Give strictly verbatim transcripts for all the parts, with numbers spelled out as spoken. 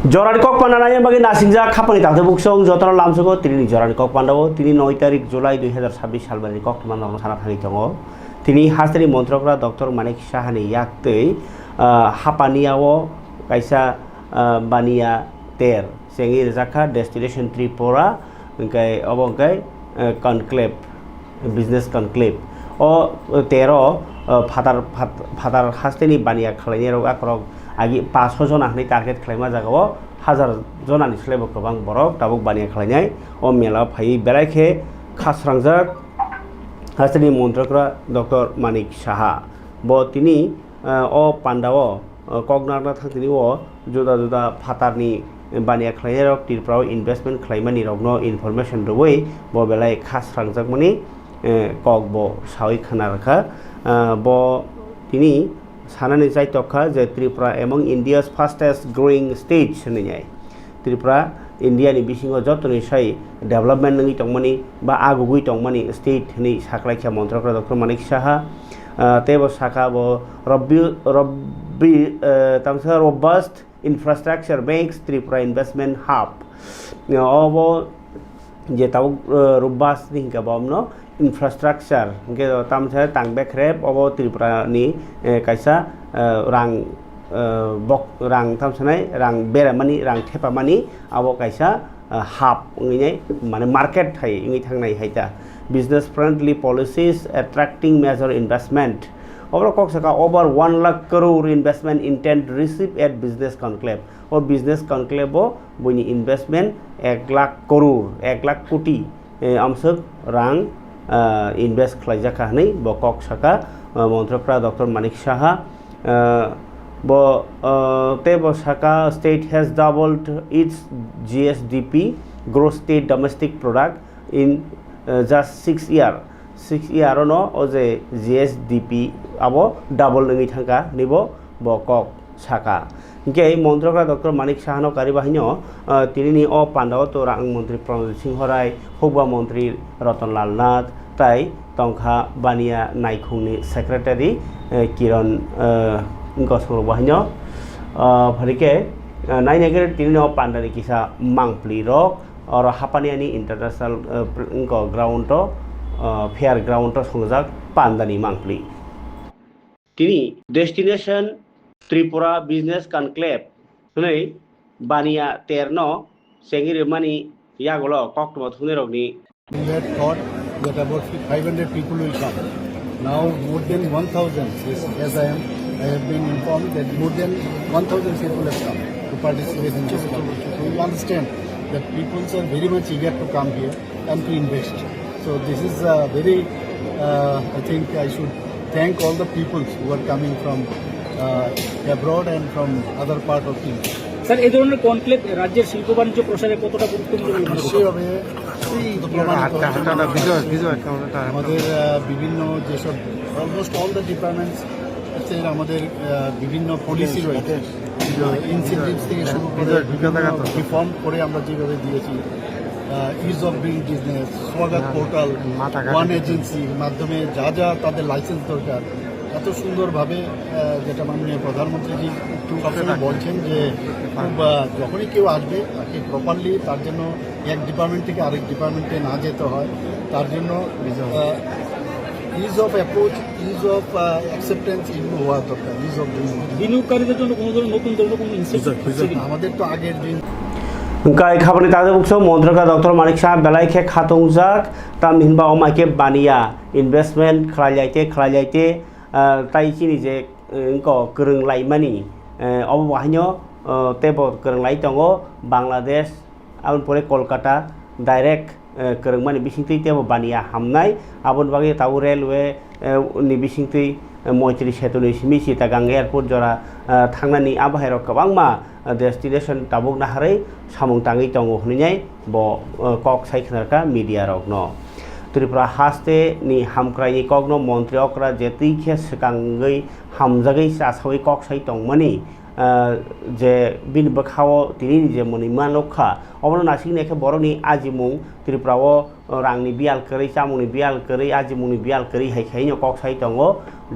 Jorani kok panda nai bagwi nasingjak khapani takhuk buksong jotono lamsogo tinini jorani kok pandao. Tini noi tarik July dui hazar sabbish salbari kok tuma nokno sana thangwi tongo. Tini hasteni montrokra Doctor Manik Sahani yaktwi, ah, hapaniao kaisa, ah, baniya ter chengwi rijak kha Destination Tripura, hwnkhe obo hwnkhe, eh, conclave, business conclave. O, eh, tero, eh, phatar, phat-, phatar hasteni baniya khlainai rok akorok agi paso jona hwnwi target khlaima jagao hajar jonani slaibo kwbang borok tabuk baniya khlainai o mela phaiwi belai khe khasrangjak hasteni montrokra Doctor Manik Saha. Bo tini, eh, o pandao, eh, kok narwkna thang tini o juda juda phatarni baniya khlainairok Tripura o investment khlaimani rokno information rwui bo belai kha srangjakmani, eh, kok bo saui khna rwkha. Ah, bo tini sanani chaitok kha je Tripura among India's fastest growing states hinwi nai. Tripura India ni bisingo jotoni sai development wngwi tongmani ba agugwi tongmani state hinwi saklaikha montrokra Doctor Manik Saha. Ah, teibo saka bo Robbi-, Robbi-, eh, tamsa robust infrastructure makes Tripura investment hub. Obo je tabuk, eh, robust ni hinkhe bo omno infrastructure hinkhe tamsa tang bekrep obo Tripura ni, eh, kaisa, eh, rang, eh, bok rang tamsanai rang beramani rang thepamani abo kaisa, ah, hub wngwi nai, mane market hai wngwi thangnai hai ta. Business friendly policies attracting major investment. Oborok kok saka over one lakh crore investment intent received at business conclave. O business conclave o buini investment ek lakh crore, ek lakh koti, eh, amswk rang, ah, invest khlaijak kha hwnwi bo kok saka, ah, montrokra Doctor Manik Saha. Ah, bo, ah, tei bo saka, "State has doubled its G S D P, gross state domestic product, in, ah, just six year." Six year ono o je G S D P abo double wngwi thangkha hwnwi bo bo kok saka. Hinkhe montrokra Doctor Manik Sahano kariba haino, ah, tinini o pandao to rang montri Pranojit Singh Rai, hukba montri Ratan Lal Nath, tai tongkha baniya naikhungni secretary, eh, Kiran, eh, Gosong rok bo haino. Ah, phari khe, ah, naina khe tinini o pandani kisa mangpli rok, oro Hapaniani international, eh, pr-, wngkha ground o, ah, fair ground o songjak pandani mangpli. Tini Destination Tripura Business Conclave hwnwi baniya terno chengwi rwmani yagulo koktwma thumnairokni. We had thought that about five hundred people will come. Now more than one thousand, yes, as I am, I have been informed that more than one thousand people have come to participate in this conference. So you understand that people are very much eager to come here and to invest. So this is a very, uh, I think I should thank all the peoples who are coming from, uh, abroad and from other part of India. Sir, এই ধরনের কনক্লেভ রাজ্যের শিল্প বাণিজ্য প্রসারে কতটা গুরুত্বপূর্ণ বলে মনে করেন? নিশ্চয়ই হবে। এই যে প্রমাণিত হচ্ছে, আমাদের, আহ, বিভিন্ন যেসব, almost all the departments এর আমাদের, আহ, বিভিন্ন পলিসি রয়েছে, ইনসেন্টিভস থেকে শুরু করে বিভিন্ন রিফর্ম করে আমরা যেভাবে দিয়েছি, ইজ অফ ডুইং বিজনেস, স্বাগত পোর্টাল, ওয়ান এজেন্সির মাধ্যমে যা যা তাদের লাইসেন্স দরকার, এত সুন্দরভাবে, আহ, যেটা মাননীয় প্রধানমন্ত্রীজি সবসময় বলছেন যে খুব, আহ, যখনই কেউ আসবে তাকে প্রপারলি তার জন্য এক ডিপার্টমেন্ট থেকে আরেক ডিপার্টমেন্টে না যেতে হয়, তার জন্য is of approach, is of acceptance, এগুলো হওয়া দরকার, ইজ অফ ডুইং। বিনিয়োগকারীদের জন্য কোনো ধরনের নতুন ধরনের কোনো ইনসেন্টিভ থাকছে কিনা? আমাদের তো আগের দিন Wngkha khabani takhuk bukso montrokra Doctor Manik Saha belai khe khatungjak, tamni hinba omo hai khe baniya investment khlailaite khlailaite, ah, tai chini je, eh, wngkha kwrwng laimani, eh, obo bo haino, eh, teibo kwrwng lai tongo Bangladesh, aboni pore Kolkata direct, eh, kwrwngmani bisingtwi teibo baniya hamnai. Aboni bagwi tabuk railway, eh, ni bisingtwi, eh, Moitri Setu ni simi Chittagong airport jora, eh, thangnani abo hai rok kwbangma, eh, destination tabuk naharwi samung tangwi tongo hwnwi bo, eh, kok sai khna rwkha media rokno. Tripura haste ni hamkrai ni kokno montri okra je twi khe swkangwi hamjagwi chasawi kok sai tongmani, ah, je bini bwkhao tini ni je mwnwi ma nukha, obono naisingni khe borokni ajimung Tripura o rangni biyal kwrwi, chamungni biyal kwrwi, ajimungni biyal kwrwi hai khaino kok sai tongo.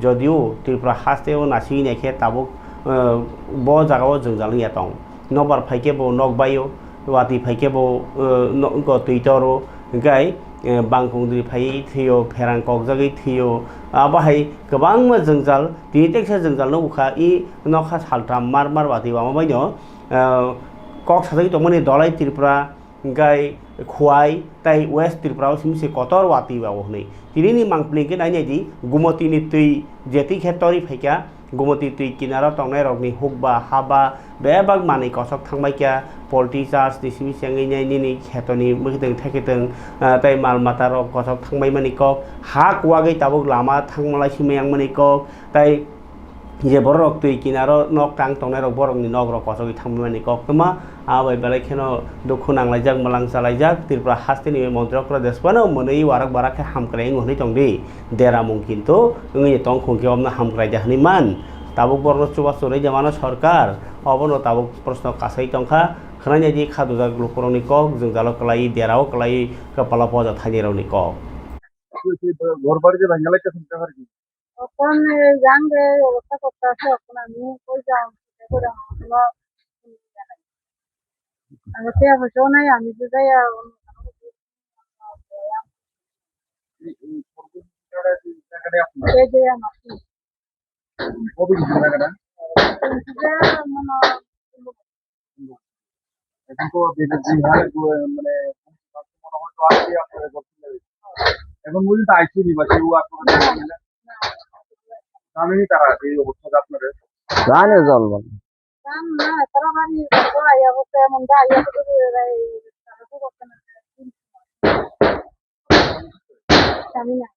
Jodio Tripura haste o naisingni khe tabuk, ah, bo jagao jwngjal wngya tong. Nobar phai khe bo nok baio, watwi phai khe bo, eh, no-, wngkha twi toro, hwnkhe, eh, bangkong dwi phaiwi thwio, pherang kokjagwi thwio. Abo hai kwbangma jwngjal, tini teksa jwngjal no wngkha, i nokha saltham mar mar watwi wama baino, eh, kok sajagwi tongmani Dhalai Tripura, hwnkhe Khowai tei West Tripura o simi se kotor watwi wao hwnwi. Tinini mangpili hwnkhe nai nai di, Gumoti ni twi je twi khe torwi phaikha, Gumoti twi kinaro tongnai rokni hukba, haba, bebak manwi kosok thangbai kha, poultry charge ni simi se wngwi nai nini khetoni mwkhitwng thekitwng, ah, tei mal mata rok kosok thangbai mani kok, ha kuwagwi tabuk lama thangmalai simi yang mani kok, tei je borok rok twi kinaro nok tang tongnai rok borok ni nok rok kosogwi thangbai mani kok tuma, ah, bai belai kheno dukhu nanglaijak, mwlang chalaijak, Tripura haste ni montri rok kra deswano mwnwi warak barak khe hamkrai wng hwnwi tong di. Deramung kintu wngwi tong khung khe omno hamkrai da hwnwi man. Tabuk borokno chubachu rwui de mano sorkar, obono tabuk proshno kasai tongkha. Khwnai nai di kha dujak lukurokni kok, jwngjalo kwlaiwi, derao kwlaiwi, kwpalo poja thainai rokni kok. ঘর বাড়ি যে ভাঙা লাগছে শুনতে পারি। এখন এই গাঙ্গে অবস্থা করতে আছে, এখন আমি কই যাও, চিন্তা করে আমার কোনো আমি তো এখন কেউ নাই, আমি তো যাই আর অন্য কোনো কিছু এই, এই সর্বশেষ জায়গাটা যে জায়গাটায় আপনার এই যে আমার কি? কবে গেছিল জায়গাটা? এই যে মনে হয় এখন তো বেশি দিন হয়, তো, মানে, মনে হয় তো আজকে আপনারা করতে পারেন। এখন পর্যন্ত আইসিনি বা কেউ আপনারা না, জানেন না? না। জানেনি তারা এই অবস্থাটা আপনাদের? জানে জল বল। জান না, তারা বাড়ি ঘর আইয়া বসে, এমন দা আইয়া বসে, এই, তারা তো করতে না। জানি না।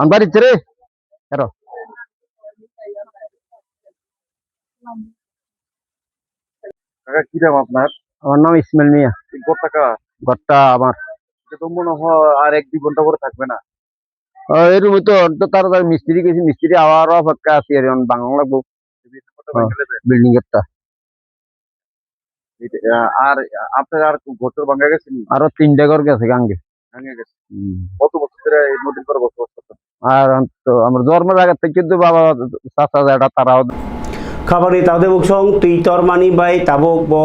Anbari chere. Ero. কাকা, কি নাম আপনার? আমার নাম ইসমাইল মিয়া। এই ঘরটা কার? ঘরটা আমার। এটা তো মনে হয় আর এক দুই ঘন্টা পরে থাকবে না। ও, এই রুমে তো, তো তাড়াতাড়ি মিস্ত্রি গেছে, মিস্ত্রি আওয়ার অপেক্ষা আছি আর এখন বাংলা লাগবো। এই বিল্ডিং ঘরটা হ্যাঁ, ভেঙে দেবে? বিল্ডিং ঘরটা। এটা, আহ, আর আপনার আর ঘর টর ভাঙা গেছে নি? আরো তিনটা ঘর গেছে গাঙ্গে। ভাঙে গেছে। হুম। কত বছর ধরে এই নদীর পাড়ে বসবাস করতেন? আর তো আমার জন্মের আগে থেকে কিন্তু বাবা চাচা যেটা তারাও Khabani tawde buksong twi tormani bai tabuk bo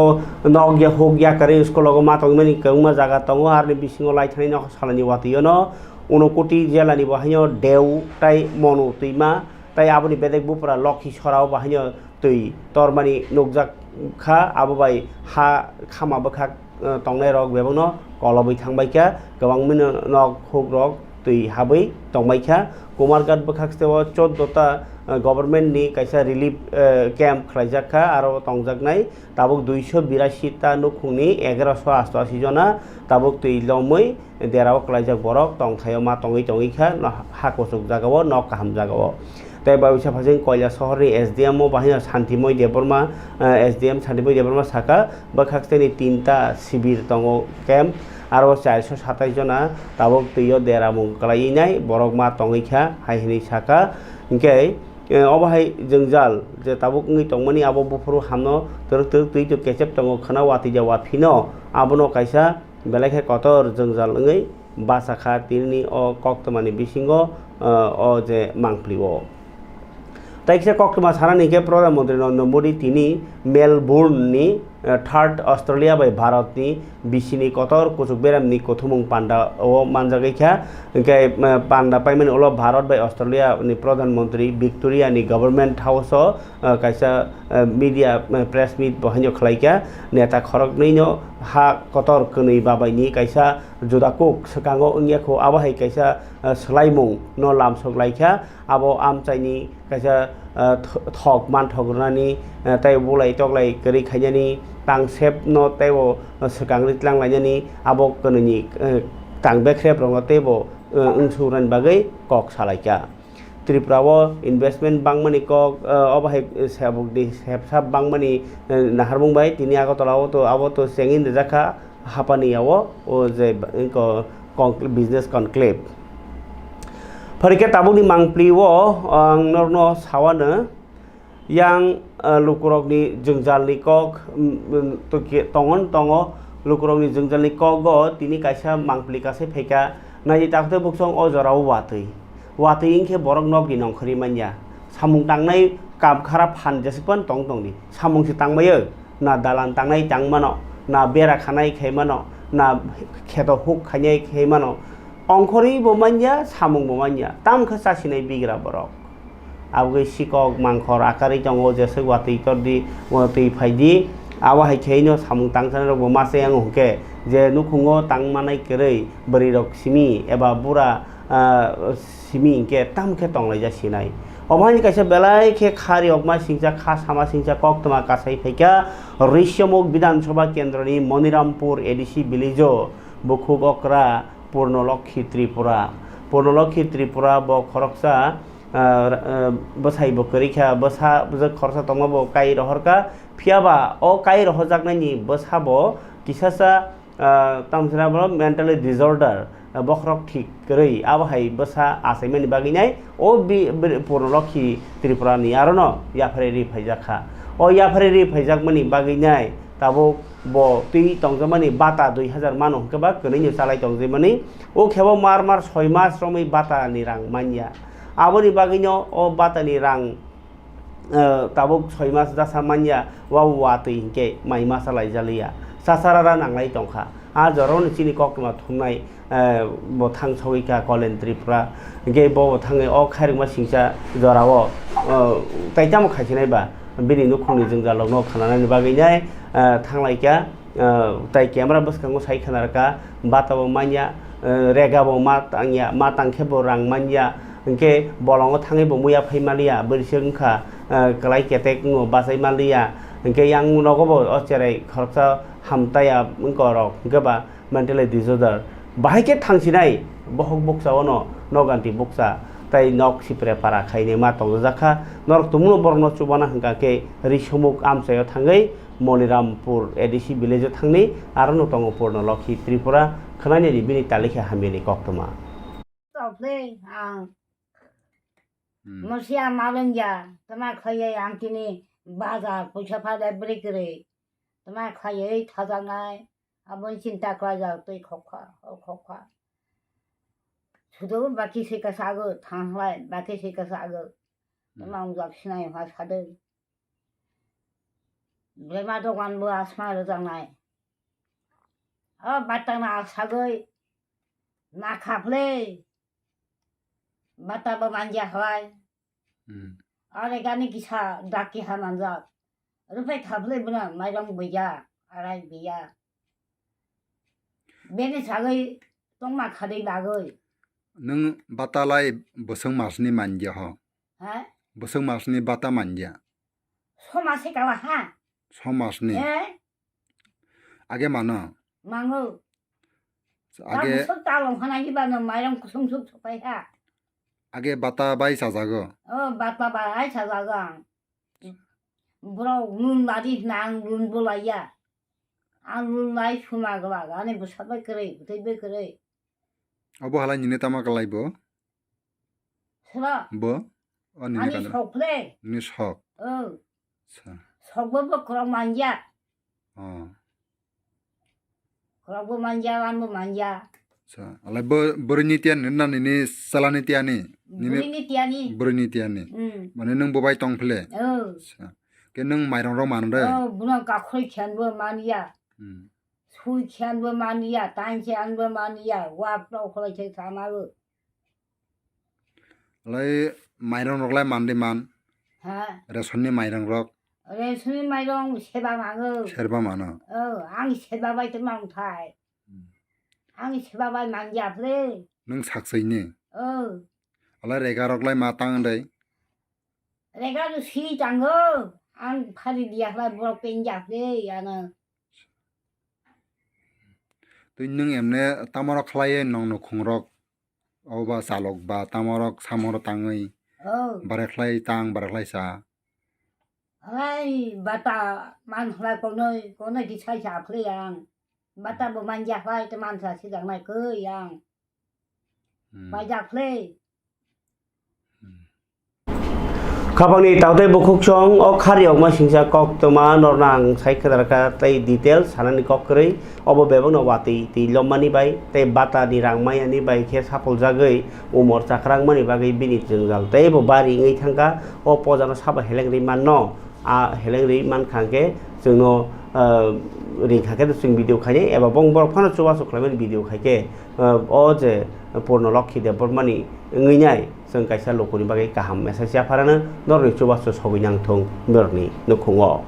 nok ya huk ya kari school o ma tongmani kwbangma jaga tongo, aroni bisingo lai thani nok salani watwi ono Unakoti jela ni bo haino Deu tai Monu twima tai aboni bedek bupra Lokhi Sora o bo haino twi tormani nukjak kha, abo bai ha khama bwkhak, eh, tongnai rok bebakno kolobwi thangbai kha, kwbangmino nok huk rok twi habwi tongbai kha. Kumarghat bwkhak steo choudo ta, eh, government ni kaisa relief, eh, camp khlaijak kha, aro tongjaknai tabuk duiso birasi ta nukhungni egaroso asto asi jona tabuk twi lomwi derao kwlaijak borok tongthaio ma tongwi tongwi kha no ha kuchuk jagao nok kaham jagao. Tei bai uisa phasing Koilasohorni S D M o bahai no Santimoi Debbarma, eh, S D M Santimoi Debbarma saka bwkhak steni tinta sibir tongo camp, aro chairso satais jona tabuk twio deramung kwlaiwi nai borok ma tongwi kha hai hwnwi saka. Hinkhe, eh, obo hai jwngjal je tabuk wngwi tongmani abo buphuru hamno twrwk twrwk twi to kechep tongo khwna watwi ja waphino abono kaisa belai khe kotor jwngjal wngwi bacha kha tinini o koktwmani bisingo, eh, o je mangpli o. Tai kisa koktwma sanani khe Pradhan Mantri Narendra Modi tini Melbourne ni, eh, third Australia bai Bharat ni bisini kotor kuchuk beram ni kuthumung panda o manjagwi kha. Hinkhe, eh, panda paimani ulo Bharat bai Australia ni Pradhan Mantri Victoria ni Government House o, eh, kaisa, eh, media, eh, press meet bo haino khlai kha. Neta khoroknwi no ha kotor kwnwi babai ni kaisa juda kuk swkango wngya kho, abo hai kaisa, eh, swlaimung no lamsok lai kha. Abo amchaini kaisa, ah, th-, thok manthok rwnani, ah, tei bulai toklai kwrwi khainani, tangsepno teibo, ah, swkang ri tlang lainani, abo kwnwini, ah, tang bekrep rokno teibo, ah, wngsukrani bagwi kok salaikha. Tripura o investment bangmani kok, ah, obo hai, ah, sebukni sepsap bangmani, ah, naharmung bai tini Agartala o to abo to chengwi rijak kha. Hapani yao o je, ko-, concl-, business conclave. Phari khe tabukni mangpli o ang norokno sawano, Yang, eh, lukurokni jwngjalni kok, mm, mm, to khe tongon tongo, lukurokni jwngjalni kogo tini kaisa mangpili kasai phaikha, naidi takhwte buksong o jorao watwi. Watwi wngkhe borok nokni nongkhorwi manya. Samung tangnai kam khara phan jeswk phano tong tongdi. Samung se tangbaio, na dalan tangnai tangmano, na bera khanai khaimano, na kheto huk khainai khaimano. Ongkhorwi bo manya, samung bo manya. Tamo khe chasinai bigra borok. Abogwi sikok mangkhor akarwi tongo, jeswk watwi tordi, watwi phaidi. Abo hai khe ino samung tangsanai rokbo masa yang hwnkhe je nukhungo tangmanai kwrwi bwrwi rok simi eba bura, ah, simi hinkhe tamo khe tonglaijak sinai. Obo haini kaisa belai khe kha riyokma singcha, kha sama singcha koktwma kasai phaikha Rishomukh Bidhan Sabha Kendroni Monirampur A D C village-o bukhuk okra Purnolokhi Tripura. Purnolokhi Tripura bo khoroksa ah, ah, bwsai bo kwrwi kha, bwsa bwswk khoroksa tongma bo kai rohor kha, phiya ba o kai rohorjaknaini bwsa bo kisasa, ah, tamo se na bono mentally disorder, ah, bokhorok thik kwrwi, abo hai bwsa achaimani bagwi nai o bi-, bi-, Purnolokhi Tripura ni aro no yapharwi ri phaijak kha. O yapharwi ri phaijakmani bagwi nai tabuk bo twi tongjakmani bata dui hajar mano hwnkhe ba kwrwino chalai tongjakmani, o khe bo mar mar soi mas romwi bata ni rang manya. Aboni bagwino o batani rang, eh, tabuk soi mas jasa manya, wa watwi hinkhe mai masa laijaliya, sasarara nanglai tongkha. A jorao ni chini koktwma thumnai, eh, bo thang sawi kha Kolen Tripura. Hinkhe bo thangwi o khairokma singcha jorao, eh, tai tamo khaisinai ba bini nukhungni jwngjalrokno khananani bagwi nai, eh, thanglai kha. Ah, tai camera bwskango sai khna rwkha, bata bo manya, ah, rega bo ma tangya, ma tangkhe bo rang manya, hinkhe bolongo thangwi bo muya phai maliya, bwrwi se wngkha, ah, kwlai ketek wngo bachai maliya, hinkhe yang nogo bo o cherai khoroksa hamtaya wngkorok, hinkhe ba mentally disorder. Bahai khe thangsinai bohok bukcha ono, noganti bukcha, tai nok sipre para khainai ma tongjak kha, norok tumungno borokno chubana hwnkha khe Risomuk amchaio thangwi, Monirampur A D C village o thangni, aro no tongo Purnolokhi Tripura, khwnani di bini talikha hamyani koktwma. Tokle ang Hmm. Mosia malungya, tama khlaiya ang tini bazar puisa phada bri kwrwi, tama khlaiwi thajaknai, aboni chinta khlaijak twi khokha, o khokha. Sudo baki se kasago, thanglai baki se kasago, Hmm. tama ungjak sinai ha sadoi. Bwrwima dogan bo asma rwjaknai. O bata na sagwi nakha phle. Bata bo manja halai. Hmm. Are gani kisa daki ha manjak. Rupai kha phle bwna mairong buya, arai buya. Beni sagwi tongma khadwi bagwi. Nwng bata lai bwswng masni manja ho? Ha? Bwswk masni bata manja? Somasni kala ha? Somasni? Eh? Age mano? Mango. Age bwswk talong hana hiba no mairong kusung suk sopai ha. Age bata bai sajago? Oh, bata bai ai sajago ang. Borok lun ladi hina ang lun bolaiya. Ang lun lai suma gwla ani bwsa bai kwrwi, bwtwi bai kwrwi. Obo halai nini tama kalai bo? Sra. Bo? O nini ani kana? Sok phle. Nini sok? Oh. Sa. Sok bo bo krok manja. Oh. Khorokbo manja, lambo manja. Acha, alai bo-, bwrwini tiyani na nini salani tiyani? Nini bwrwini tiyani. Bwrwini tiyani. Mm. Mane nwng bo bai tong phle? Oh. Acha. Ke nwng mairong rok man de? Oh, buno kakhoi khenbo manya. Hmm. Sui khenbo manya, tan khenbo manya, wap rok kholai khe kamago. Lai mairong rok lai man de man? Ha? Ration ni mairong rok? Ration ni mairong seba mango. Serba mano? Oh, ang seba bai te mang thai. Hmm. Ang seba bai manja phle. Nwng saksai ni? Oh. Alai rega rok lai ma tang dai? Rega no si tango. Ang phari dia lai borok penja phle ano. Twi nwng emne tamo rok khlai nong no khung rok? Obo ba chalok ba tamo rok samung rok tangwi. Oh. Bare khlai tang, bare khlai sa. Hai bata man khlai konoi, konoi di sai sa phle yang. Bata bo manja khlai te man sa si jang nai khe yang. Hmm. Pai jak phle. Hmm. Khapangni taotai bukhuksong o khari okma singsa koktwma norna ang sai khwdar kha tei detail sanani kok kwrwi. Obo bebakno watwi twi lommani bai tei batani rang mayani bai khe sapuljagwi umor chakrangmani bagwi bini jwngjal tei bo bari wngwi thangkha. O pojano sabo heleng rwi manno. A heleng rwi mankha hwnkhe chwngno, ah, ringkha khe chwng video khainai eba bong borok phano chubachu khlaimani video khaikhe, ah, o je Purno Lokhi Debbarmani wngwi nai chwng kaisa lukuni bagwi kaham message yapharano norokni chubachu sogwi nangthung norokni nukhungo.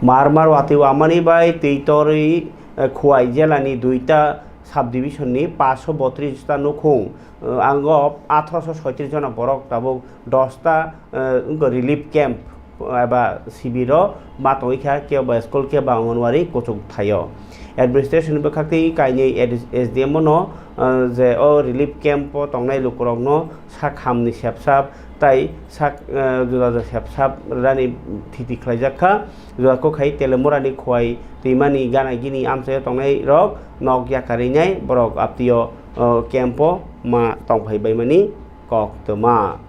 Mar mar watwi wamani bai twi torwi, eh, Khowai jelani duita subdivision ni paanch sho botris ta nukhung, eh, ango atharo sho soitris jona borok tabuk dos ta, eh, wngkha relief camp eba sibiro ma tongwi kha, kebo school, kebo Anganwadi kuchuk thaio. Administration bwkhaktwi kainwi S D M no, eh, je o relief camp o tongnai lukurokno sak hamni sepsap tai sak, eh, juda juda sepsap rani thiti khlaijak kha. Juda kok hai Telemurani Khowai twimani gana gini amchaio tongnai rok nok yakarwi nai borok aptio, eh, camp o ma tongphai baimani koktwma.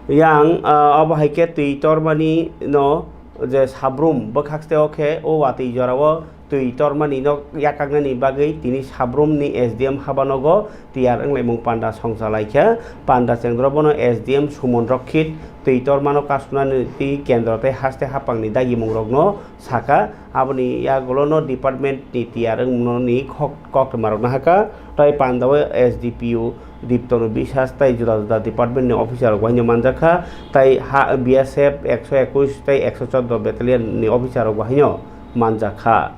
Yang, ah, obo hai khe twi tormani no je sabrum bwkhak teo khe o watwi jorao twi tormani no yakaknani bagwi tini sabrumni S D M habanogo tiyar wnglaimung panda songchalaikha. Panda chengdro bono S D M Suman Rokhit twi tormano kasunani twi kendro tei haste haphangni dagimungrokno sakha. Aboni yagulono department ni tiyar wngmani khok-, koktwmarokno hakha. Tai pandao S D P O Diptonu Biswas tai juda juda department ni officer rok bahaino manjakha, tai ha B S F ekso ekush tai ekso chordo battalion ni officer rok bahaino manjakha.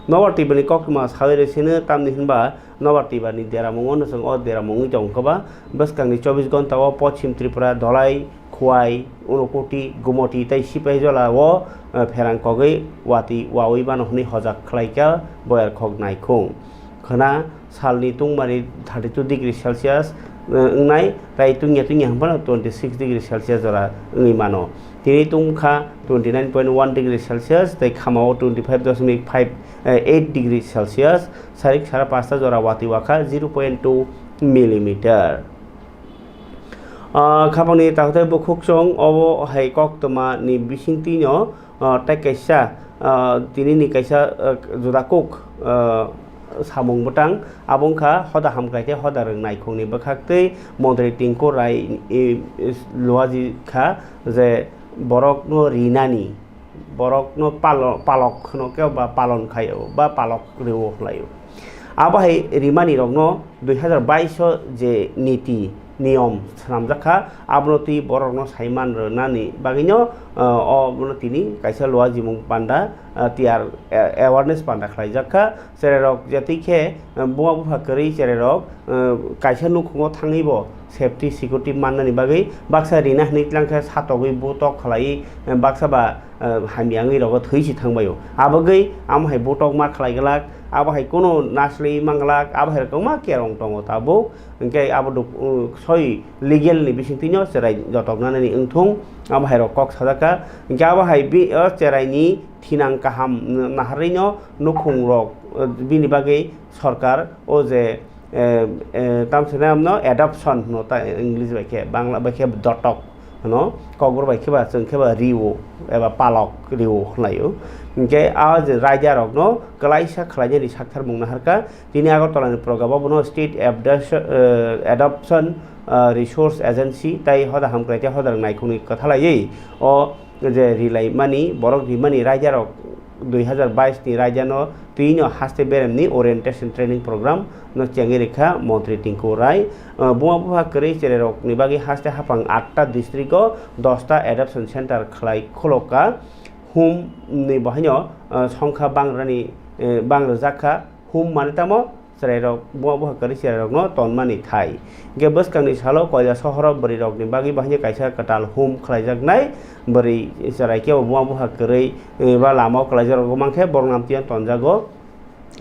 Nobar Tibrani koktwma sawi rw sino, tamni hinba Nobar Tibrani deramung ono chwng o deramung wngwi tongkha ba bwskangni chobbish ghonta o Poschim Tripura, Dholai, Khowai, Unakoti, Gumoti tai Sipahijola o, eh, pherang kogwi watwi wawi mano hwnwi hojak khlaikha Boyarkhok Naikhung. Khwna salni tungmani thirty two degree Celsius, eh, wngnai, tai tungya tungya hwnphano twenty six degree Celsius jora wngwi mano. Tini tungkha twenty nine point one degree Celsius, tai khamao twenty five dosmik five, eh, eight degree Celsius, sarik sara pasta jora watwi wakha zero point two millimeter. Ah, khapangni takhwtai bukhuksong obo hai koktwma ni bisingtwino, ah, tei kaisa, ah, tinini kaisa, ah, juda kuk, ah, samung bwtang, abo wngkha hoda hamkrai tei hoda rwng naikhungni bwkhaktwi Montri Tinku Rai, i, i, luaji kha je borokno rinani, borokno palo-, palok hwno khe ba palon khaio ba palok rwo khlaio. Abo hai rimani rokno dui hazar bais o je niti niyom swnamjak kha, abono twi borokno saiman rwnani bagwino, ah, obono tini kaisa luajimung panda, ah, tiyar, eh, awareness panda khlaijak kha. Cherai rok je twi khe, eh, buma bupha kwrwi cherai rok, eh, kaisa nukhungo thangwi bo safety security mannani bagwi baksa rina hwnwi tlang khe satogwi butok khlaiwi, eh, baksa ba, eh, hamya wngwi rogo thwi si thangbaio. Abagwi amo hai butok ma khlai glak, abo hai kunu nasli man glak, abo hai rok wngma kerong tongo tabuk. Hwnkhe abo duk-, uh, soi legal ni bisingtwino cherai jotoknani wngthung, abo hai rok kok sajak kha. Hwnkhe abo hai bi-, o cheraini thinang kaham naharwino nukhung rok, uh, bini bagwi sorkar o je, eh, eh, tamsina amno adoption hwno ta English bai khe, Bangla bai khe dotok hwno, kokborok bai khe ba chwng khe ba riwo eba palok riwo hwnlaio. Hwnkhe a je raida rokno kwlaisa khlainani saktharmung naharkha. Tini Agartala ni program o bono State Abduction, eh, Adoption, eh, Resource Agency tai hoda hamkrai tei hoda rwng naikhungni kwthalaiwi o je rilaimani, borok rimani raida rok dui hazar bais ni raida no twi no haste berem ni orientation training program no chengwi rikha Montri Tinku Rai. Eh, buma bupha kwrwi cherai rok ni bagwi haste haphang atta district o dosta adoption center khlai khulokha. Hum ni bahaino, eh, songkha bangrani, eh, bang rwjak kha. Hum mane tamo chwrairok, buma bupha kwrwi chwrairokno tonmani thai. Hwnkhe bwskangni salo Koilasohoro bwrwirokni bagwi bahai kaisa kwtal hum khlaijaknai. Bwrwi chwrai kebo buma bupha kwrwi, eh, ba lamao kwlaijakrokbo mankhe borokno amtwino tonjago.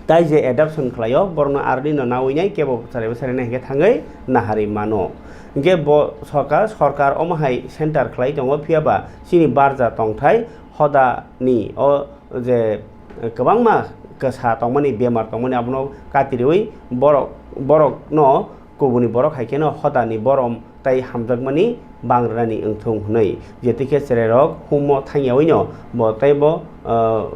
Tai je adoption khlaio, borokno aroni no nawi nai kebo chwrai bwsari nai hwnkhe thangwi naharwi mano. Hwnkhe bo sorkar, sorkar omo hai center khlai tongo, phiya ba chini barja tongthai hodani o je, eh, kwbangma kwsa tongmani, bemar tongmani, abono katirwi borok, borokno kubuni borok hai kheno hodani borom tai hamjakmani bang rwnani wngthung hwnwi, jetikhe chwrairok humo thangyawi no bo tei bo, ah,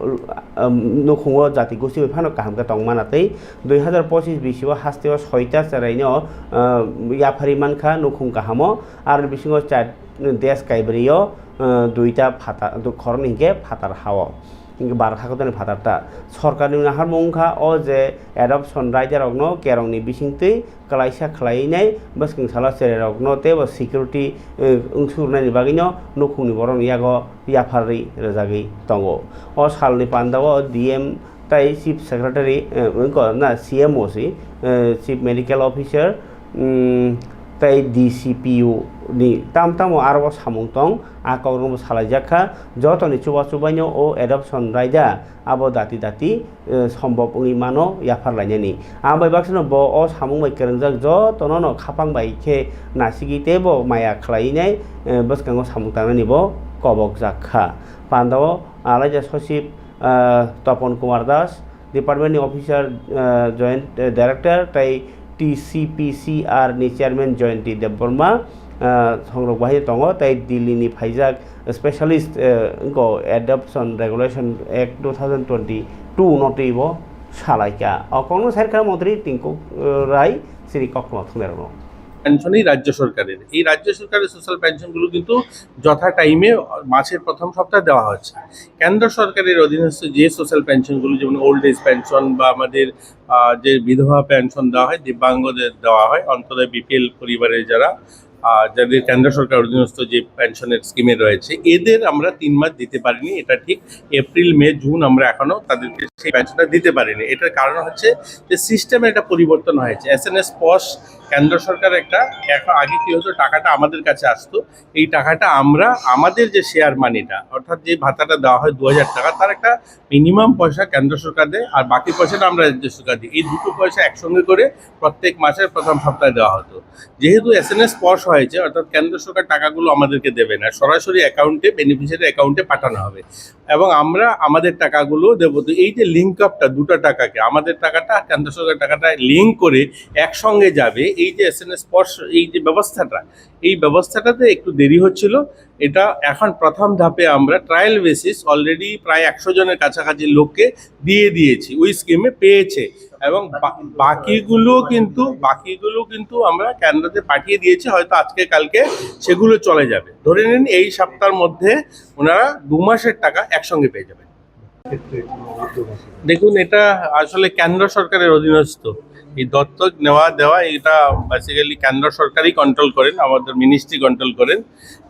um, nukhungo jati gosti bai phano kaham khe tong mana tei dui hazar pochis bisio hasteo soita chwraino, ah, yapharwi mankha nukhung kahamo, aroni bisingo char desh kaibrio, ah, duita phatar, du-, khoroknwi hinkhe phatar hao. Hinkhe bar haktorni phatar ta. Sorkarni naharmung wngkha o je adoption rider rokno kerongni bisingtwi kwlaisa khlaiwi nai bwskang salo chwrairokno teibo security, eh, wngsuknani bagwino nukhungni borokni yago yapharwi rwjagwi tongo. O salni pandao D M tei Chief Secretary, eh, wngkha na C M O si, eh, Chief Medical Officer, mm, tei D C P U ni tam tamo aro samung tong, a kokrokno salaijak kha, jotoni chuba chubaino o adoption raida abo dati dati, eh, sombop wngwi mano yaphar lainani. Abo bai baksano bo o samung bai kwrwngjak jotono no khapang bai khe nasigwi tei bo maya khlaiwi nai, eh, bwskango samung tangnani bo kobokjak kha. Pandao Alaija Sachib, eh, Topon Kumar Das, Department ni Officer, eh, Joint, eh, Director tei T C P C R ni Chairman Joyonti Debbarma, eh, songrok bahai tongo tei Delhi ni phaijak specialist, eh, wngkha adoption regulation act two thousand twenty-two no twi bo salaikha. O kokno sairkha montri Tinku, eh, Rai chini koktwma thwngnairokno. Pension এই রাজ্য সরকারের, এই রাজ্য সরকারের সোশ্যাল পেনশনগুলো কিন্তু যথা টাইমে মাসের প্রথম সপ্তাহে দেওয়া হচ্ছে। কেন্দ্র সরকারের অধীনস্থ যে সোশ্যাল পেনশনগুলো, যেমন ওল্ড এজ পেনশন বা আমাদের, আহ, যে বিধবা পেনশন দেওয়া হয়, দিব্যাঙ্গদের দেওয়া হয়, অন্তত বিপিএল পরিবারের যারা, আহ, যাদের কেন্দ্র সরকার অধীনস্থ যে পেনশনের স্কিমে রয়েছে, এদের আমরা তিন মাস দিতে পারিনি। এটা ঠিক, এপ্রিল, মে, জুন আমরা এখনো তাদেরকে সেই পেনশনটা দিতে পারিনি। এটার কারণ হচ্ছে যে সিস্টেমে একটা পরিবর্তন হয়েছে। এসএনএস পস কেন্দ্র সরকার একটা, এখন আগে কি হতো, টাকাটা আমাদের কাছে আসতো, এই টাকাটা আমরা আমাদের যে শেয়ার মানিটা, অর্থাৎ যে ভাতাটা দেওয়া হয় দু হাজার টাকা, তার একটা মিনিমাম পয়সা কেন্দ্র সরকার দেয়, আর বাকি পয়সাটা আমরা রাজ্য সরকার দিই। এই দুটো পয়সা একসঙ্গে করে প্রত্যেক মাসের প্রথম সপ্তাহে দেওয়া হতো। যেহেতু এসএনএস পস হয়েছে, অর্থাৎ কেন্দ্র সরকার টাকাগুলো আমাদেরকে দেবে না, সরাসরি অ্যাকাউন্টে, বেনিফিশিয়ারি অ্যাকাউন্টে পাঠানো হবে। এবং আমরা আমাদের টাকাগুলো দেবো। তো এই যে লিঙ্ক আপটা, দুটো টাকাকে, আমাদের টাকাটা আর কেন্দ্র সরকার টাকাটা লিঙ্ক করে একসঙ্গে যাবে, এই যে এসএনএস পস, এই যে ব্যবস্থাটা, এই ব্যবস্থাটাতে একটু দেরি হচ্ছিল। এটা এখন প্রথম ধাপে আমরা ট্রায়াল বেসিস অলরেডি প্রায় একশো জনের কাছাকাছি লোককে দিয়ে দিয়েছি, ওই স্কিমে পেয়েছে। এবং বা-, বাকিগুলো কিন্তু, বাকিগুলো কিন্তু আমরা কেন্দ্রতে পাঠিয়ে দিয়েছি, হয়তো আজকে কালকে সেগুলো চলে যাবে। ধরে নিন, এই সপ্তাহের মধ্যে ওনারা দু মাসের টাকা একসঙ্গে পেয়ে যাবেন। দেখুন, এটা আসলে কেন্দ্র সরকারের অধীনস্থ। এই দত্তক নেওয়া দেওয়া, এটা বেসিক্যালি কেন্দ্র সরকারই কন্ট্রোল করেন, আমাদের মিনিস্ট্রি কন্ট্রোল করেন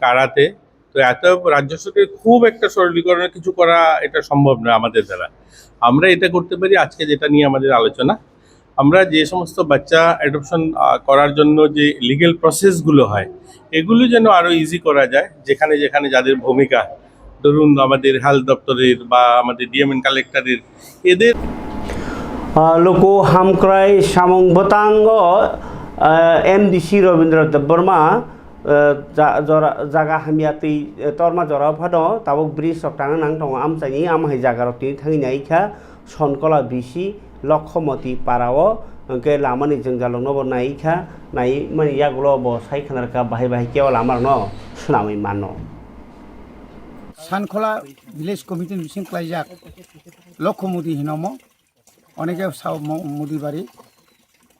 কারাতে। তো এত রাজ্য সরকারের খুব একটা সরলীকরণের কিছু করা, এটা সম্ভব নয় আমাদের দ্বারা। আমরা এটা করতে পারি, আজকে যেটা নিয়ে আমাদের আলোচনা, আমরা যে সমস্ত বাচ্চা অ্যাডপশন, আহ, করার জন্য যে লিগ্যাল প্রসেসগুলো হয়, এগুলো যেন আরও ইজি করা যায়। যেখানে যেখানে যাদের ভূমিকা, ধরুন, আমাদের হেলথ দপ্তরের বা আমাদের ডিএম এন্ড কালেক্টরের, এদের Ah, luku hamkrai samung bwtango, ah, M D C Robindra Debbarma, ah, ja-, jora, jaga hamya twi, eh, torma jora phano tabuk bridge rok tangna nang tongo amchaini, amo hai jaga rok tini thangwi nai kha. Sonkola bisi Lokhomoti para o, hwnkhe lama ni jwngjal rok no bo nai kha, nai mani yagulo bo sai khna rwkha, bahai bahai khe o lama rok no swnamwi mano. Sankhola Village Committee ni bising klaijak Lokhomoti hinomo, oneke sao mo-, Modi bari.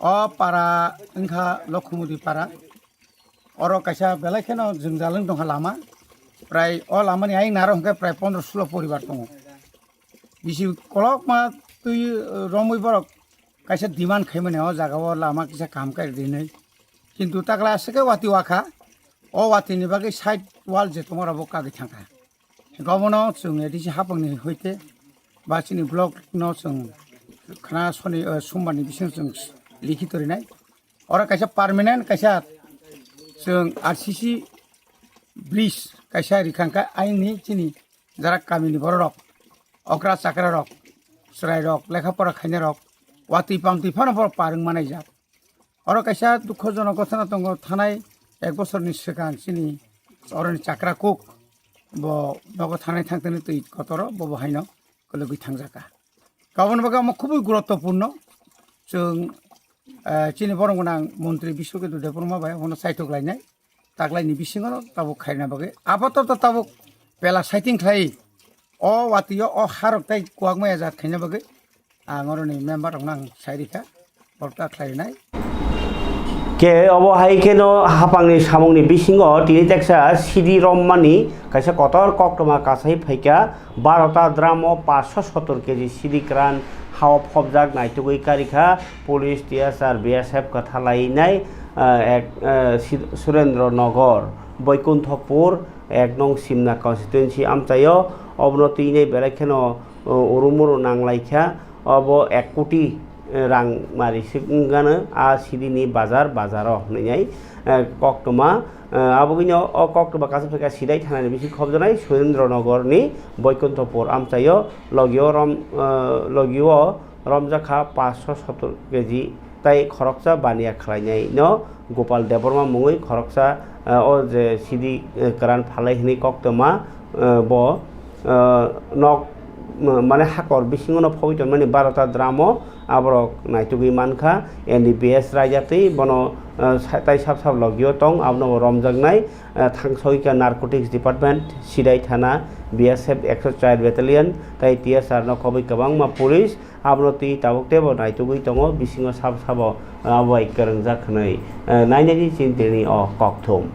O para wngkha Lokhomoti para. Oro kaisa belai kheno jwngjal wng tongkha lama. Prai o lamani ayang naro hwnkhe prai pondro sulo poribar tongo. Bisi kolokma twi, eh, romwi borok kaisa demand khaimani o jaga o lama kisa kaham khe rinwi. Kintu takla aswk khe watwi wakha. O watwini bagwi side wall je tongma rok bo kagwi thangkha. Gobono chwng A D C hapangni hoite ba chini block no chwng khna soni, eh, sombar ni bising chwng likhi torinai. Oro kaisa permanent kaisa chwng R C C bridge kaisa rikhangkha aini chini jara kamini bororok, okra chakra rok, chwrai rok, lekha pora khainai rok, watwi pamtwi phano borok par wng manai jak. Oro kaisa dukhojonok ghotona tongo, thanai ek bosorni swkang chini oroni chakra kuk bo nogo thanai thangtani twi kotoro bobo haino kwlwgwi thangjakha. Kaboni bagwi omo khubui guruttopurno chwng, eh, chini borok gwnang montri Biswaketu Debbarma bai omono saitok lainai. Taklaini bisingo tabuk khaina bagwi. Apato to tabuk pela saiting khlai. O watio o harok tai kuak maya jat khaina bagwi. Ang oroni member rokno ang sai rikha. Borta khlainai. Ke obo hai kheno hapangni samungni bisingo tini teksa sidi rommani kaisa kotor koktwma kasai phaikha. Barota dramo paanso sottor keji sidi kwran hao phobjak naitugwi karikha police, T S R, B S F kwthalainai, ah, ek, ah, Sid-, Surendra Nagar, Boikunthopur, ek nong Simna constituency amchaio. Obono twinai belai kheno, ah, urumuru nanglaikha. Obo ek koti, eh, rang mari se wngano a sidini bazar, bazaro hwnwi, eh, koktwma. Eh, abo bini o koktwma kaisa phaikha sidai thanani bising khobjaknai Surendra Nagarni Boikunthopur amchaio logio rom, eh, logio romjakha paanso sottor keji tai khoroksa baniya khlainaino Gopal Debbarma mungwi khoroksa, eh, o je sidi, eh, kwran phalai hwnwi koktwma, eh, bo, eh, nok, eh, mane hakor bisingono phobwi tonmani barota dramo aborok naitugwi mankha. N D P S raida twi bono, eh, sa-, tai sab sab logio tong, abono bo romjaknai, eh, thangsogwikha Narcotics Department, Sidai Thana, B S F ekso char Battalion tai T S R no khobwi kwbangma police. Abono twi tabuk teibo naitugwi tongo, bisingo sabo sabo abo bai kwrwngjak hwnwi, eh, nainani chini tini o kokthum.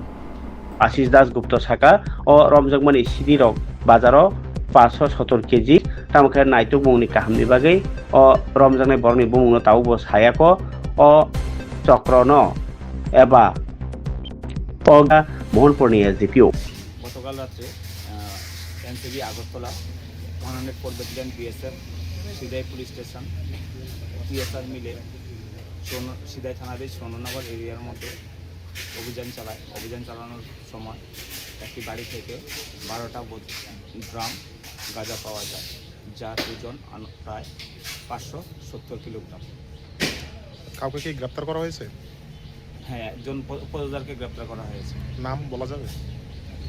Ashish Das Gupta saka, o romjakmani sidi rok bazaro paanso sottor keji, tamo khe naitukmungni kahamni bagwi o romjaknai borokni bumungno tabukbo sayako, o chokrono eba o Mohanpurni S D P O. গতকাল রাত্রে, uh, NCB Agartala one hundred four battalion BSF Sidai police station TSR মিলে সুবর্ণ-, সিদাই থানাধীন সুবর্ণনগর এরিয়ার মধ্যে অভিযান চালায়। অভিযান চালানোর সময় একটি বাড়ি থেকে বারোটা বোত-, ড্রাম গাঁজা পাওয়া যায়, যার ওজন আন-, প্রায় পাঁচশো সত্তর কিলোগ্রাম। কাউকে কি গ্রেপ্তার করা হয়েছে? হ্যাঁ, একজন প-, পদকদারকে গ্রেপ্তার করা হয়েছে। নাম বলা যাবে?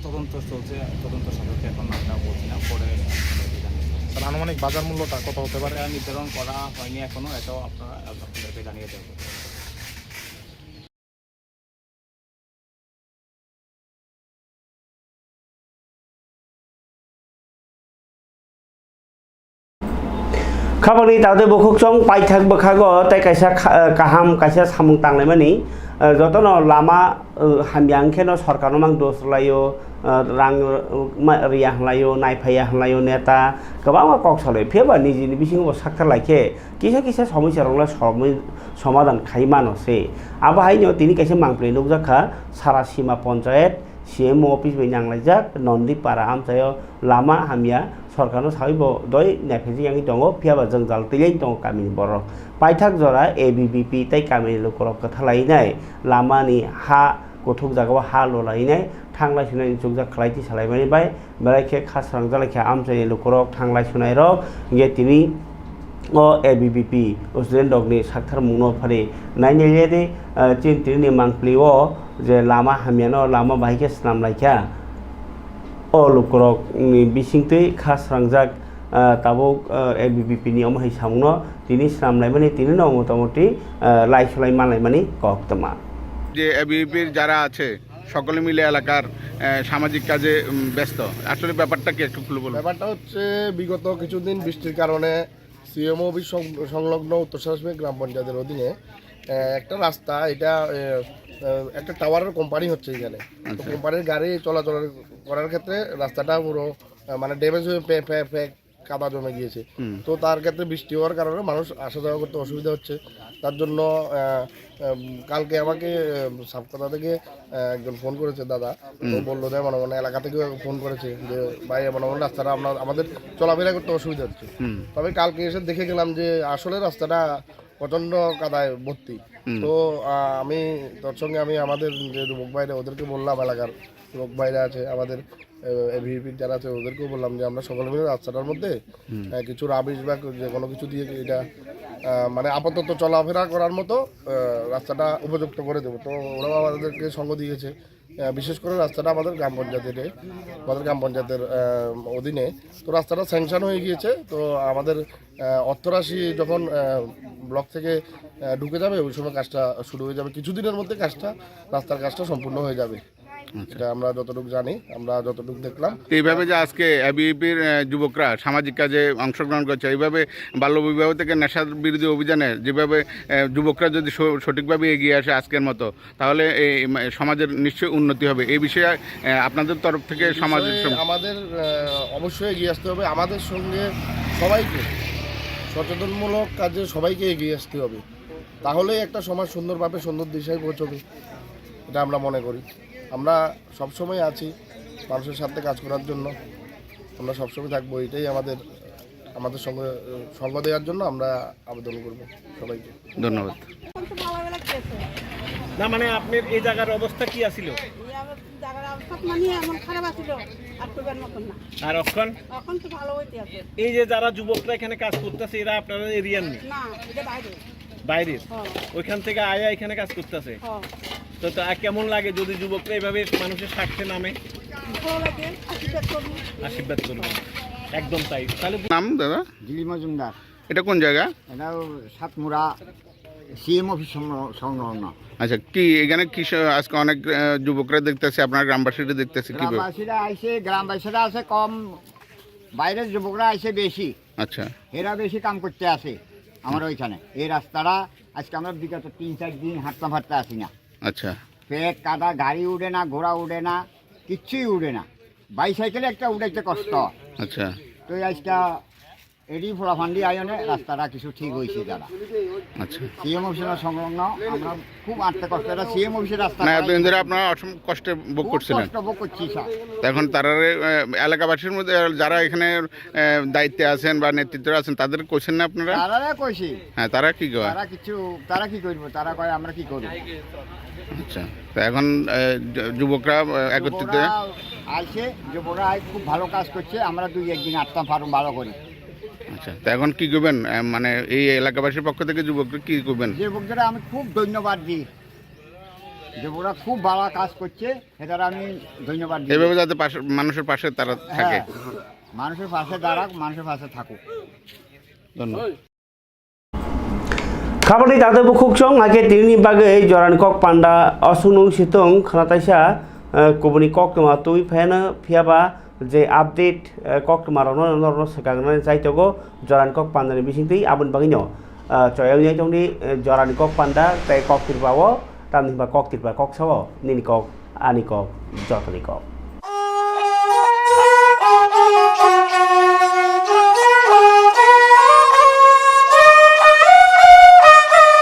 তদন্ত চলছে, তদন্ত সাপেক্ষে এখন নামটা বলছি না, পরে আপনাদেরকে জানিয়ে দেবো। স্যার, আনুমানিক বাজার মূল্যটা কত হতে পারে? এটা নির্ধারণ করা হয়নি এখনো, এটাও আপনারা, আপনাদেরকে জানিয়ে দেবো। Khabangni tade bukhuksong paithak bwkhago tei kaisa kha-, kaham kaisa samung tanglaimani, eh, jotono lama, eh, hamya wngkheno sorkarno mang dos rwlaio, eh, rang, eh, ma-, riya hwnlaio, naiphaiya hwnlaio neta, kwbangma kok salai. Phiya ba nijini bisingo bo sakthar laikhe, kisa kisa somosya rokno somwi-, somadhan khai mano se. Abo haino tini kaisa mangpili nukjak kha, sara sima ponchayat, C M O office bai nanglaijak Nondipara amchaio lama hamya, sorkarno sawi bo doi naiphaijak yangwi tongo, phiya ba jwngjal twilaini tongo kamini borok. Paithak jora A B V P tei kamini lukurok kwthalainai lamani ha kuthuk jagao ha lolainai, thanglai sunai chukjak khlai twi salaimani bai, belai khe kha srangjalai khe amchaini lukurok, thanglai sunairok, hinkhe tini o A B V P student rokni sakthar mungno phari nainai di, ah, chini tini mangpili o je lama hamyano lama bahai khe swnam lai kha. O lukurok ni bisingtwi kha srangjak, ah, tabuk, ah, A B V P ni omo hai samungno tini swnam laimani tini no motamoti, ah, lai sulai man laimani kok tongma. যে এবিভিপির যারা আছে সকলে মিলে এলাকার, আহ, সামাজিক কাজে, উম, ব্যস্ত। আসলে ব্যাপারটা কি একটু খুলে বলুন। ব্যাপারটা হচ্ছে বিগত কিছুদিন বৃষ্টির কারণে সিএমও অফিস সং-, সংলগ্ন উত্তর শাসনসীমা গ্রাম পঞ্চায়েতের অধীনে, আহ, একটা রাস্তা, এটা, আহ, আহ, একটা টাওয়ারের কোম্পানি হচ্ছে এখানে। তো আচ্ছা। কোম্পানির গাড়ি চলাচল করার ক্ষেত্রে রাস্তাটা পুরো, আহ, মানে ড্যামেজ হয়ে পে-, পে-, পে-, কাদা জমে গিয়েছে। হুম। তো তার ক্ষেত্রে বৃষ্টি হওয়ার কারণে মানুষ আসা যাওয়া করতে অসুবিধা হচ্ছে। তার জন্য, আহ, আহ, কালকে আমাকে, আহ, সাবকাতা থেকে, আহ, একজন ফোন করেছে দাদা। তো হুম। বললো যে এমন এমন এলাকা থেকে ফোন করেছে যে, "ভাই, এমন এমন রাস্তাটা আমরা, আমাদের চলাফেরা করতে অসুবিধা হচ্ছে।" হুম। তো আমি কালকে এসে দেখে গেলাম যে আসলে রাস্তাটা প্রচণ্ড কাদায় ভর্তি। হুম। তো, আহ, আমি তৎসঙ্গে আমি আমাদের যে যুবক ভাইরা ওদেরকে বললাম, এলাকার যুবক ভাইরা আছে, আমাদের, আহ, এবিভিপির যারা আছে ওদেরকেও বললাম যে আমরা সকলে মিলে রাস্তাটার মধ্যে, হুম। আহ, কিছু রাবিশ বা যে কোনো কিছু দিয়ে এটা, আহ, মানে আপাতত চলাফেরা করার মতো, আহ, রাস্তাটা উপযুক্ত করে দেবো। তো ওরাও আমাদেরকে সঙ্গ দিয়েছে। আহ, বিশেষ করে রাস্তাটা আমাদের গ্রাম পঞ্চায়েতের, আমাদের গ্রাম পঞ্চায়েতের, আহ, অধীনে। তো রাস্তাটা স্যাংশন হয়ে গিয়েছে। তো আমাদের, আহ, অর্থরাশি যখন, আহ, ব্লক থেকে, আহ, ঢুকে যাবে, ওই সময় কাজটা শুরু হয়ে যাবে। কিছুদিনের মধ্যে কাজটা, রাস্তার কাজটা সম্পূর্ণ হয়ে যাবে। আচ্ছা। এটা আমরা যতটুকু জানি, আমরা যতটুকু দেখলাম। তো এইভাবে যে আজকে এবিভিপির, আহ, যুবকরা সামাজিক কাজে অংশগ্রহণ করছে, এইভাবে বাল্যবিবাহ থেকে নেশা বিরোধী অভিযানে যেভাবে, আহ, যুবকরা যদি স-, সঠিকভাবে এগিয়ে আসে আজকের মতো, তাহলে এই, উম, সমাজের নিশ্চয়ই উন্নতি হবে। এই বিষয়ে, আহ, আপনাদের তরফ থেকে সমাজের বিষয়ে সম- আমাদের, আহ, অবশ্যই এগিয়ে আসতে হবে। আমাদের সঙ্গে সবাইকে সচেতনমূলক কাজে সবাইকে এগিয়ে আসতে হবে, তাহলেই একটা সমাজ সুন্দরভাবে সুন্দর দিশায় পৌঁছবে, এটা আমরা মনে করি। আমরা সবসময় আছি মানুষের সাথে কাজ করার জন্য, আমরা সবসময় থাকবো। এটাই আমাদের, আমাদের সঙ্গে, আহ, সঙ্গ দেওয়ার জন্য আমরা আবেদন করব সবাইকে। ধন্যবাদ। এখন তো ভালো লাগতেছে। না, মানে, আপনার এই জায়গার অবস্থা কি আছিল? এই আবার জায়গার অবস্থা মানে এমন খারাপ আছিল, আর কইবার মতন না। আর এখন? এখন তো ভালো হইতে আছে। এই যে যারা যুবকরা এখানে কাজ করতেছে, এরা আপনাদের এরিয়ার নি? না, এটা বাইরে। বাইরের? হ্যাঁ। ওইখান থেকে আয়া এখানে কাজ করতেছে? হ্যাঁ। তো, তো আর কেমন লাগে যদি যুবকরা এভাবে মানুষের স্বার্থে নামে? ভালো লাগে, আশীর্বাদ করবো। আশীর্বাদ করবো। একদম তাই। তাহলে নাম দাদা? দিলীপ মজুমদার। এটা কোন জায়গা? এটা সাতমুরা সিএম অফিস সংল-, সংলগ্ন। আচ্ছা, কি এখানে কি স-, আজকে অনেক, আহ, যুবকরা দেখতেছে, আপনার গ্রামবাসীরা দেখতেছে কি ব্যাপার? গ্রামবাসীরা আইছে, গ্রামবাসীরা আছে কম, বাইরের যুবকরা আইছে বেশি। আচ্ছা। এরা বেশি কাম করতে আসে আমার ওইখানে। এই রাস্তাটা আজকে আমরা বিগত তিন চার দিন হাঁটতে ফাটতে আসি না। আচ্ছা। পেট কাটা, গাড়ি উঠে না, ঘোড়া উঠে না, কিচ্ছুই উঠে না। বাইসাইকেল একটা উঠাইতে কষ্ট। আচ্ছা। তো আজকে এডি ফোলাফান্ডি আয়নে রাস্তাটা কিছু ঠিক হয়েছে দাদা। আচ্ছা। সিএম অফিসের সংলগ্ন, আমরা খুব আটতে কষ্ট। এটা সিএম অফিসের রাস্তা না, নয়। এতদিন ধরে আপনারা অসম কষ্টে ভোগ খুব করছিলেন। কষ্ট ভোগ করছি, স্যার। তো এখন তারারে, আহ, এলাকাবাসীর মধ্যে যারা এখানে, আহ, দায়িত্বে আছেন বা নেতৃত্বে আছেন, তাদের কইছেন না আপনারা? তারারে কইছি। হ্যাঁ, তারা কি কয়? তারা কিছু, তারা কি করবো? তারা কয়, "আমরা কি করবো?" আচ্ছা, তো এখন, আহ, যু-, যুবকরা, আহ, একত্রিত হয়ে যুবকরা আইছে, যুবকরা আই খুব ভালো কাজ করছে, আমরা দুই একদিন আটতাম পারুম ভালো করে। আচ্ছা, তো এখন কি করবেন? আহ, মানে এই এলাকাবাসীর পক্ষ থেকে যুবকরা কি করবেন? যুবকদের আমি খুব ধন্যবাদ দিই, যুবকরা খুব ভালো কাজ করছে, এটার আমি ধন্যবাদ দিই। এভাবে যাতে পাশে, মানুষের পাশে তারা থাকে। হ্যাঁ, মানুষের পাশে দাঁড়াক, মানুষের পাশে থাকুক। ধন্যবাদ। Khabani tado bukhuk chong, ake tini bagwi jorani kok panda osunu sitong khana taisa, eh, kubuni koktwma twi pheno phiyaba je update, eh, koktwma rokno norno swkang nani chaitogo jorani kok pandani bisingtwi aboni bagwino, eh, choyang yai tongdi, eh, jorani kok panda tei kok tirpao tamni hwnba kok tirpa kok sao nini kok ani kok jotoni kok.